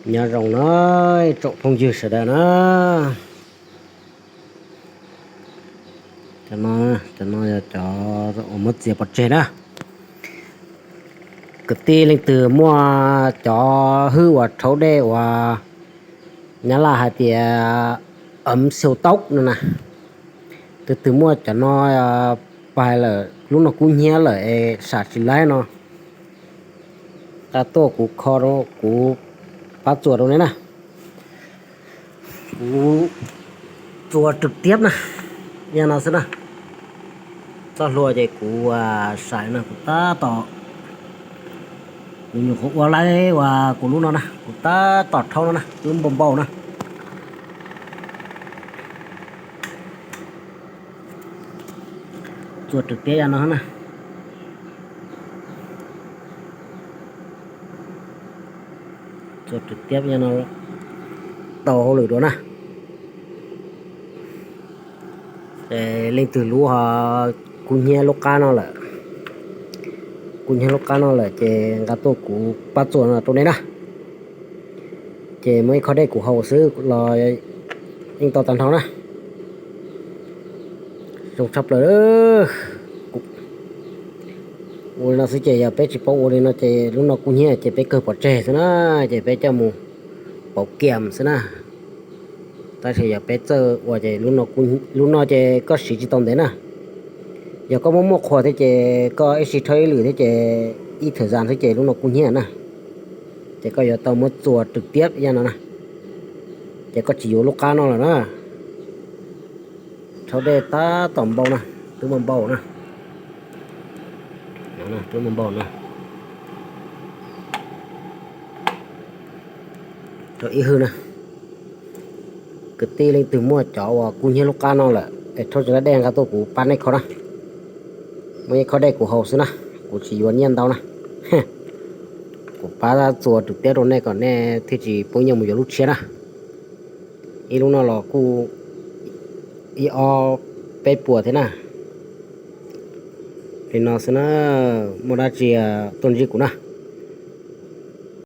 Nyob zoo na, tsoom phooj ywg sawv daws na. Cov no, cov no yog cov uas muab txiav pov tseg na. Kwv tij leej twg muaj cov hwj uas rhaub dej uas Nyab Laj hais tias ấm siêu tốc no na, tus twg muaj cov no pais lawm lub no kub hnyiab lawm es sam tsis laib no, nqa tuaj kuv kho, kuv pab txuas rau nej na. Kuv txuas trực tiếp na, yog no xwb na. Txoj hlua ces kuv saib no kuv tab tom, kuv nyuam qhuav ua laib uas kuv lub no na, kuv tab tom rhaub no na, twb npau npau na. Txuas trực tiếp yog no na. Txuas trực tiếp yog no, tau hauj lwm dua na. Ces leej twg lub ho kub hnyiab lub qab no lawm, kub hnyiab lub qab no lawm ces nqa tuaj kuv pab txuas no rau nej na. Ces muaj ib khob dej kuv haus xwb los yeej tau tag nrho na. Zoo tshaj plaws. Ua li no xwb ces yog peb tsis paub ua li no ces lub no kub hnyiab ces peb kawg pov tseg xwb na, ces peb coj mus pauv kiam xwb na. Tab sis yog peb txawj ua ces lub no ces koj siv tsis tau ntev na. Yog koj muaj muaj qhuas thiab ces koj ib sij rhaub ib lwm thiab ces ib thời gian xwb ces lub no kub hnyiab na. Ces koj yuav tau muab txuas trực tiếp yog no na. Ces koj tsis yuav lub qab no lawm na. Rhaub dej tab tom npau na, twb npau npau na. Twb npau npau na. Rau ib hwj na. Kwv tij leej twg muaj cov uas kub hnyiab lub qab no lawm es rhaub tsis laib dej nqa tuaj kuv pab nej kho na. Muaj ib khob dej kuv haus xwb na, kuv tsis yuav nyiaj ntau na. Kuv pab txuas trực tiếp rau nej kom nej thiaj tsis poob nyiaj mus yuav lub tshiab na. Ib lub no los kuj ib ob peb puas thiab na. Li no xwb na, muaj dab tsi tuaj ntsib kuv na.